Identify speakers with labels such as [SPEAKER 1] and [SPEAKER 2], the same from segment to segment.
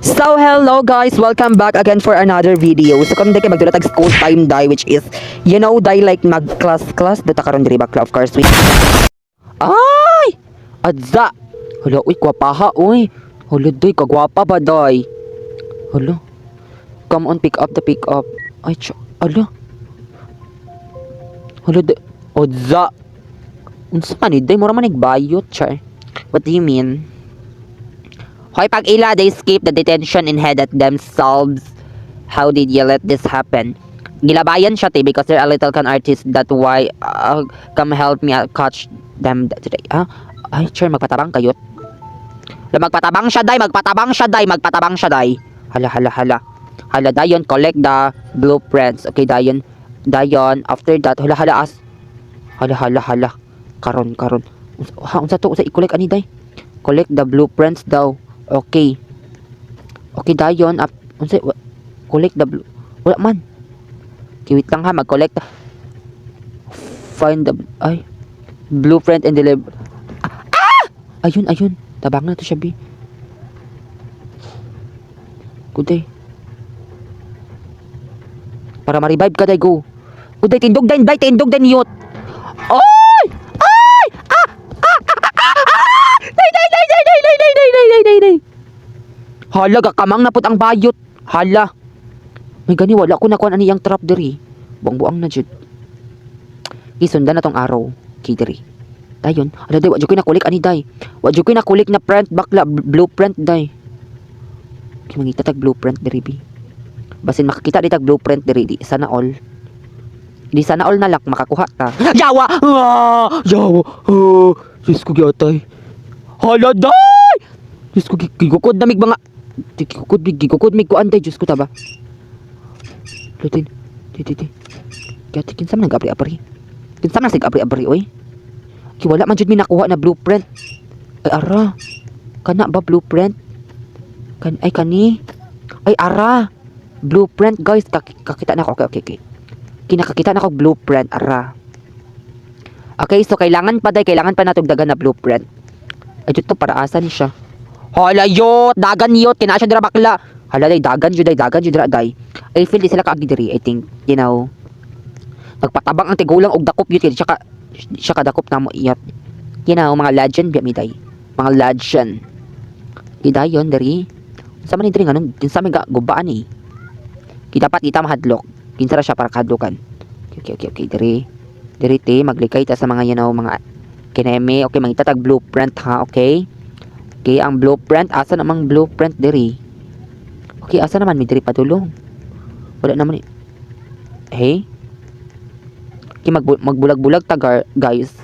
[SPEAKER 1] So hello guys, welcome back again for another video. So kami kay magdula tag school time day, which is day like mag class class data karon diri bakla, of course. We Ay! Adza. Hala, uy, gwapaha uy. Hala day, kagwapa ba day? Hala. Come on, pick up the pick up. Ay, ch ala. Hala day. Odza. Unsa man ni day, mura man bayot, char. What do you mean? Hoy, pag ila, they escape the detention and head at themselves. How did you let this happen? Gilabayan siya te because they're a little con artist that why come help me catch them today. Ah, ay, sure, magpatabang kayo. La, magpatabang siya day, magpatabang siya day, magpatabang siya day. Hala, hala, hala. Hala, dayon, collect the blueprints. Okay, dayon, dayon, after that, hala, hala, as. Hala, hala, hala. Karon, karon. Ha, unsa to? Unsa i-collect ani day? Collect the blueprints daw. Okay. Okay, dayon. Up, unsa, collect the blue. Wala man. Okay, wait lang ha, mag-collect. Find the, ay, blueprint and deliver. Ah! Ayun, ayun. Tabang na to siya, bi. Good day. Para ma-revive ka, day, go. Good day, tindog din, day, tindog din, yut. Oy! Ay! Ah! Ah! Ah! Ah! Ah! Day, day, day, day, day, day, day, day, day, day, day, day. Hala, gakamang na pud ang bayot. Hala. May gani, wala ko nakuha ani yang trap diri. Buang-buang na jud. Isundan na tong araw. Okay, diri. Dayon, ala day, wa jud koy nakulik ani day. Wa jud koy nakulik na print bakla, blueprint day. Okay, mangita tag blueprint diri bi. Basin makakita di tag blueprint diri di sana all. Di sana all na lang makakuha ta. Yawa! Ah! Yawa! Ah! Diyos ko gyatay. Hala day! Diyos ko gigukod na mig mga gigukod mig gigukod mig kuan day. Diyos ko taba. Lutin. Di di di. Gyatay, kinsa man nag-abri-abri? Kinsa man sig abri-abri oy? Ki wala man jud mi nakuha na blueprint. Ay ara. Kana ba blueprint? Kan ay kani. Ay ara. Blueprint guys, kakita na ako. Okay. Kinakakita na ako blueprint ara. Okay, so kailangan pa day, kailangan pa natog dagan na blueprint. Ay dito para asa ni siya? Hala yot, dagan yot, kina siya dira bakla. Hala day, dagan jud day, dagan jud dira day. I feel di sila kaagi diri, I think,. Magpatabang ang tigulang og dakop yut kay siya kadakop namo iyat. Mga legend biya mi day. Mga legend. Gidayon diri. Sa man ni diri nganong kinsa may gubaan ni? Ki dapat kita mahadlok. Kinsa ra siya para kahadlokan. Okay, diri. Diri te maglikay ta sa mga mga kineme. Okay, mangita tag blueprint ha, okay? Okay, ang blueprint, asa namang blueprint diri? Okay, asa naman mi diri padulong? Wala naman eh. Hey? Okay, magbulag-bulag ta guys.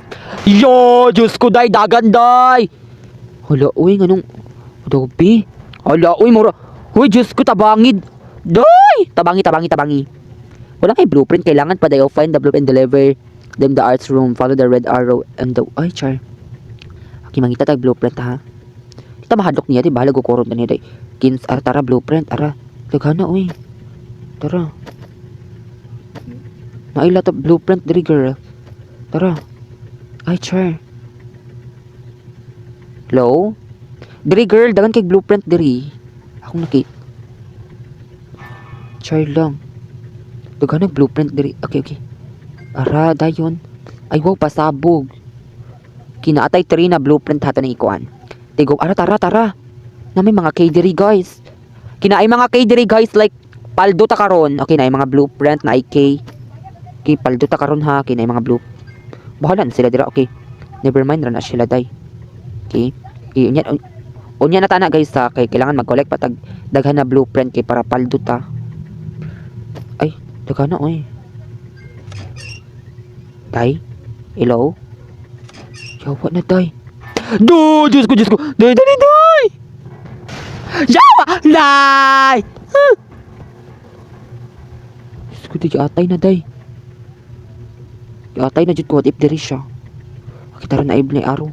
[SPEAKER 1] Yo, Diyos ko day, dagan day. Hala, uy, nganong Adobe. Hala, uy, mura. Uy, Diyos ko, tabangid. Day! Tabangi, tabangi, tabangi. Wala kay blueprint. Kailangan pa dayo find the blueprint and deliver them the arts room. Follow the red arrow and the... Ay, char. Okay, mangita tag blueprint ha. Kita mahadlok niya, di bahala gukurot na niya day. Kins, ara, tara, blueprint, ara. Daghana, uy. Tara. Naila to blueprint diri girl. Tara. Ay, char. Hello? Diri girl, dagan kay blueprint diri. Akong nakita. Char lang. Dagan blueprint diri. Okay. Ara, dayon. Ay, wow, pasabog. Kinaatay 3 na blueprint hata ni ikuan. Tigo, ara, tara, tara. Na may mga K diri, guys. Kinaay mga K diri, guys, like, paldo ta karon. Okay, na mga blueprint na K. Okay, paldo ta karon ha. Okay, na mga blue. Bahala na sila dira. Okay. Never mind ra na sila day. Okay. Okay, unya, unya na tana guys ha. Kay kailangan mag-collect pa tag daghan na blueprint kay para paldo ta. Ay, daghan na oy. Day? Hello? Yawa na day. Do, Diyos ko, Diyos ko. Day, day, day! Yawa! Day! Ah! Diyos ko, di atay na day. Atay na jud ko, what if diri siya. Okay, tara na na araw.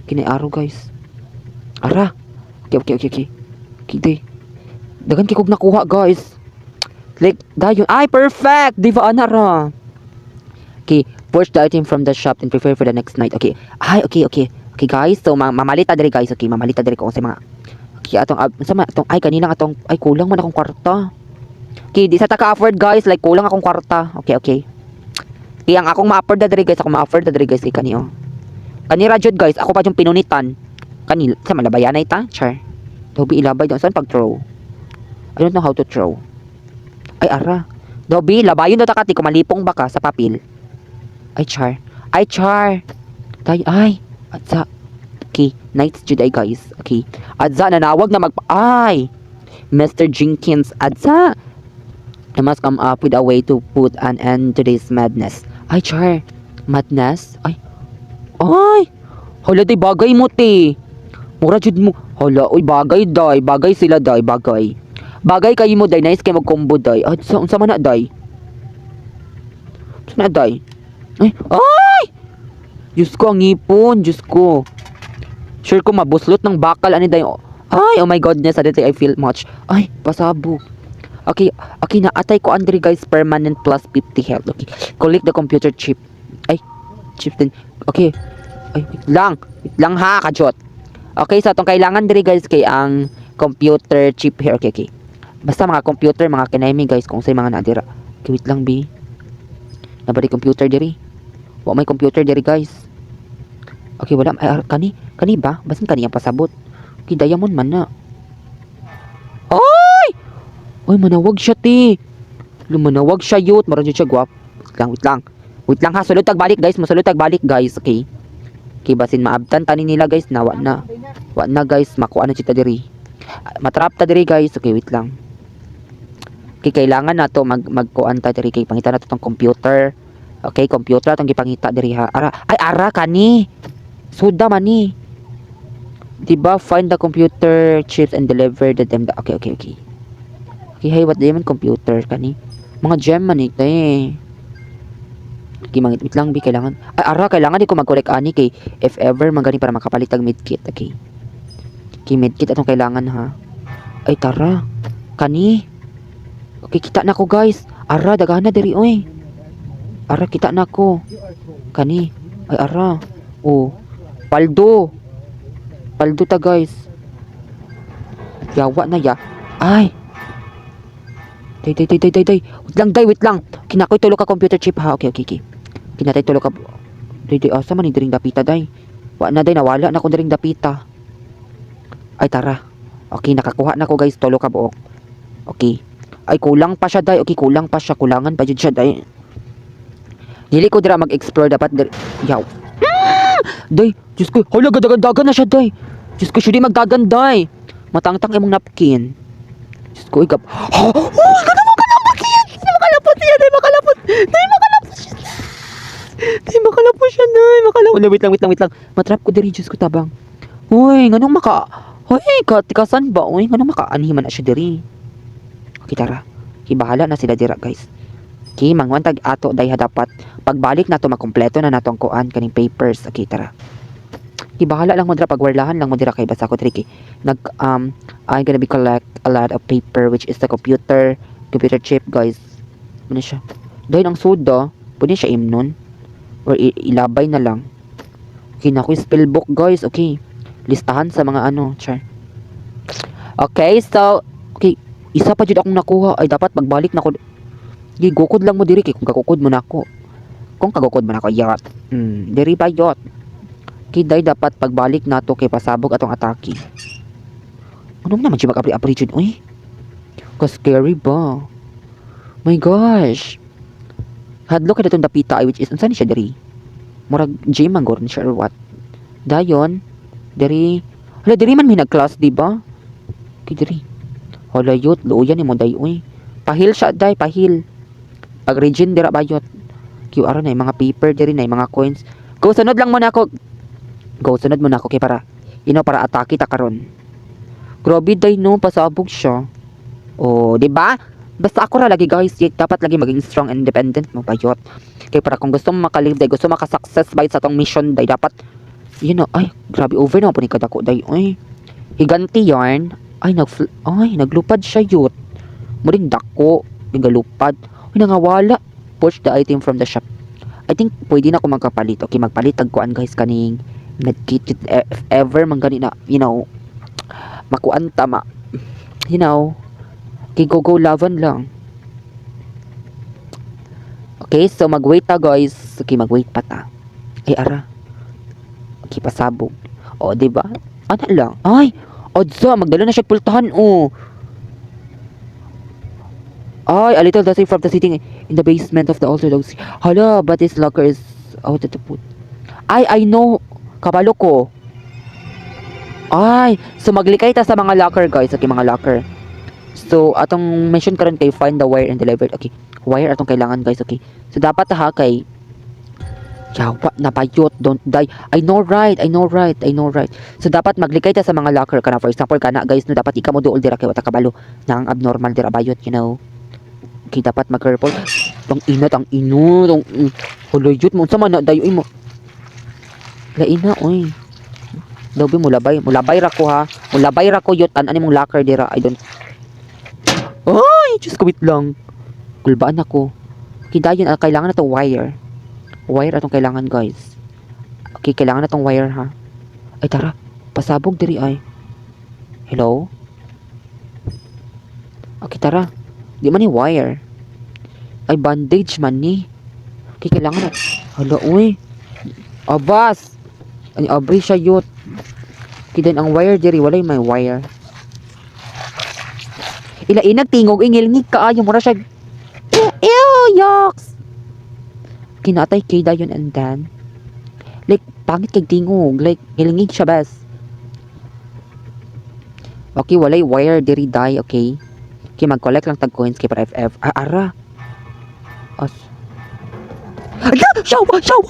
[SPEAKER 1] Kinay araw guys. Ara. Okay. Okay, day. Dagan kay kog nakuha guys. Like, dayon. Ay, perfect! Di ba, ana ra? Okay, purchase the item from the shop and prepare for the next night. Okay. Ay, okay. Okay, guys. So, mamalita diri, guys. Okay, mamalita diri ko sa mga. Okay. Okay, atong sama atong, ay, kanina atong, ay, kulang man akong kwarta. Okay, di sa ta ka-afford, guys, like kulang akong kwarta. Okay. Okay, ang akong ma-afford na diri, guys, akong ma-afford na diri, guys, kay kani, oh. Kani ra jud, guys, ako pa yung pinunitan. Kani sa malabayanay ta, char. Dobi, ilabay daw saan pag throw? I don't know how to throw. Ay, ara. Dobi, labayon daw ta kati kumalipong ba ka sa papel. Ay, char. Ay, char. Tay, ay. Adsa. Okay, nights jud ay, guys. Okay. Adsa, nanawag na mag. Ay! Mr. Jenkins, adsa. I must come up with a way to put an end to this madness. Ay, char. Madness? Ay. Ay! Hala, day, bagay mo, te. Mura jud mo. Hala, uy, bagay, day. Bagay sila, day. Bagay. Bagay kayo mo, day. Nice kay mag-combo, day. Adsa, unsa man na, day? Unsa na, day? Ay, ay! Diyos ko, ang ngipon. Diyos ko. Sure ko mabuslot ng bakal ani, day. Ay, oh my goodness, suddenly I feel much. Ay, pasabog. Okay na atay ko Andre, guys, permanent plus 50 health. Okay. Collect the computer chip. Ay, chip din. Okay. Ay, wait lang. Wait lang ha, kajot. Okay, so atong kailangan diri, guys, kay ang computer chip here. Okay. Basta mga computer, mga kinaymi, guys, kung say mga nadira. Okay, wait lang, bi. Nabari computer diri. Wa may computer diri, guys. Okay, wala. Ay, ar, kani. Kani ba? Basin kani ang pasabot. Okay, diamond man na. Ay! Ay, manawag siya, ti. Lumanawag siya, yut. Maron siya, gwap. Wait lang, wait lang. Wait lang ha. Sulod tag balik, guys. Masulod tag balik, guys. Okay. Okay, basin maabtan tani nila, guys. Na, wa na. Wa na, guys. Makuha na kita diri. Ah, matrap ta diri, guys. Okay, wait lang. Okay, kailangan na to magkuan ta diri kay pangita na to tong computer. Okay, computer atong gipangita diri ha. Ara, ay, ara kani. Suda man ni. Diba, find the computer chips and deliver the them. Okay. Okay, hey, what do you mean computer kani? Mga gem man ito eh. Okay, mangit wait lang bi, kailangan. Ay, ara, kailangan di ko mag-collect ani kay if ever magani para makapalit ang medkit. Okay. Okay, medkit atong kailangan ha. Ay, tara. Kani. Okay, kita na ko, guys. Ara, daghan na diri oy. Ara, kita na ko. Kani. Ay, ara. Oh. Paldo. Paldo ta, guys. Yawa na ya. Ay. Day, day, day, day, day, day. Wait lang, day, wait lang. Kinakoy tulo ka computer chip ha. Okay. Kinatay tulo ka. Day, day, asa man ni diring dapita, day? Wa na, day, nawala na ko diring dapita. Ay, tara. Okay, nakakuha na ko, guys, tulo ka buok. Okay. Ay, kulang pa siya, day. Okay, kulang pa siya. Kulangan pa jud siya, day. Dili ko dira mag-explore dapat dir. Yaw. Day, Diyos ko, hala, gadagan-dagan na siya, day. Diyos ko, siya di magdagan, day. Matangtang imong napkin. Diyos ko, ikap. Oh, oh, ganda makalapot siya. Day, makalapot siya, day, makalapot. Day, makalapot siya. Day, makalapot siya, day, makalapot. Wait lang, wait lang, wait lang. Matrap ko diri, Diyos ko, tabang. Uy, nganong maka. Uy, katikasan ba? Uy, nganong maka-anhi man na siya diri? Okay, tara. Okay, bahala na sila dira, guys. Okay, mangwantag ato day ha, dapat. Pagbalik na to, makumpleto na nato ang kuan kaning papers. Okay, tara. Okay, bahala lang mo dira, pagwarlahan lang mo dira kay basta ko diri kay nag I'm gonna be collect a lot of paper, which is the computer chip, guys. Ano siya? Dahil ang soda, pwede siya imnon or ilabay na lang. Okay na ko spell book, guys. Okay. Listahan sa mga ano, char. Okay, so okay, isa pa jud akong nakuha ay dapat pagbalik na ko. Gigukod lang mo diri kay kung kagukod mo nako. Kung kagukod mo nako, yat. Diri ba yot? Okay, day, dapat pagbalik nato kay pasabog atong atake. Ano naman siya mag-apri-apri jud, uy? Ka-scary ba? My gosh. Hadlok kay datong dapita ay, which is unsa ni siya diri? Murag gym man gud ni siya or what? Dayon diri. Hala, diri man may nag-class, di ba? Okay, diri. Hala yot, luoyan ni mo, day, uy. Pahil siya, day, pahil. Pag regen dira bayot. QR na yung mga paper diri na yung mga coins. Go, sunod lang muna ako. Go, sunod muna ako kay para para atake ta karon. Grabe, day, no, pasabog siya. Oh, di ba? Basta ako ra lagi, guys, dapat lagi maging strong and independent mo bayot. Kay para kung gusto mo makalive, day, gusto maka-success bay sa tong mission, day, dapat ay, grabe, over na po ni kadako, day, uy. Higanti yarn. Ay, ay, naglupad siya yut. Muring dako, nagalupad. Ay, nangawala. Push the item from the shop. I think pwede na ako magkapalit. Okay, magpalit tag kuan, guys, kaning medkit if ever man gani na, Makuan tama. Kay go go laban lang. Okay, so mag-wait ta, guys. Okay, mag-wait pa ta. Ay, ara. Okay, pasabog. O, di ba? Ano lang? Ay, odsa, magdala na siya pultahan, oh. Ay, a little dusty from the sitting in the basement of the Orthodox. Hala, but this locker is out at the put. Ay, I know. Kabalo ko. Ay, so maglikay ta sa mga locker, guys. Okay, mga locker. So, atong mission karon kay find the wire and deliver. Okay, wire atong kailangan, guys. Okay. So, dapat ha kay yawa, napayot, don't die. I know right, I know right, I know right. So, dapat maglikay ta sa mga locker kana. For example, kana, guys, no, dapat ika mo duol dira kay wata kabalo na ang abnormal dira bayot. Okay, dapat mag-careful. Ang inat, ang ino, ang huloy mo. Unsa man na dayo mo? Lain na, oy. Daw mo labay, mulabay ra ko ha. Mulabay ra ko yot an ani mong locker dira. I don't. Ay, Diyos ko, wait lang. Kulbaan ako. Okay, dayon, kailangan na to wire. Wire atong kailangan, guys. Okay, kailangan na tong wire ha. Ay, tara. Pasabog diri ay. Hello? Okay, tara. Di man ni wire. Ay, bandage man ni. Okay, kailangan na. Hala, uy. Abas! Ay, abri siya yut. Okay, then ang wire diri, walay may wire. Ila inag tingog ingilngig kaayo mura siya. Ew, yucks. Kinatay kay dayon and then. Like, pangit kay tingog. Like, ngilngig siya bes. Okay, walay wire diri day, okay? Okay, mag-collect lang tag coins kay para FF. Ah, ara. As. Ala! Shaw! Shaw!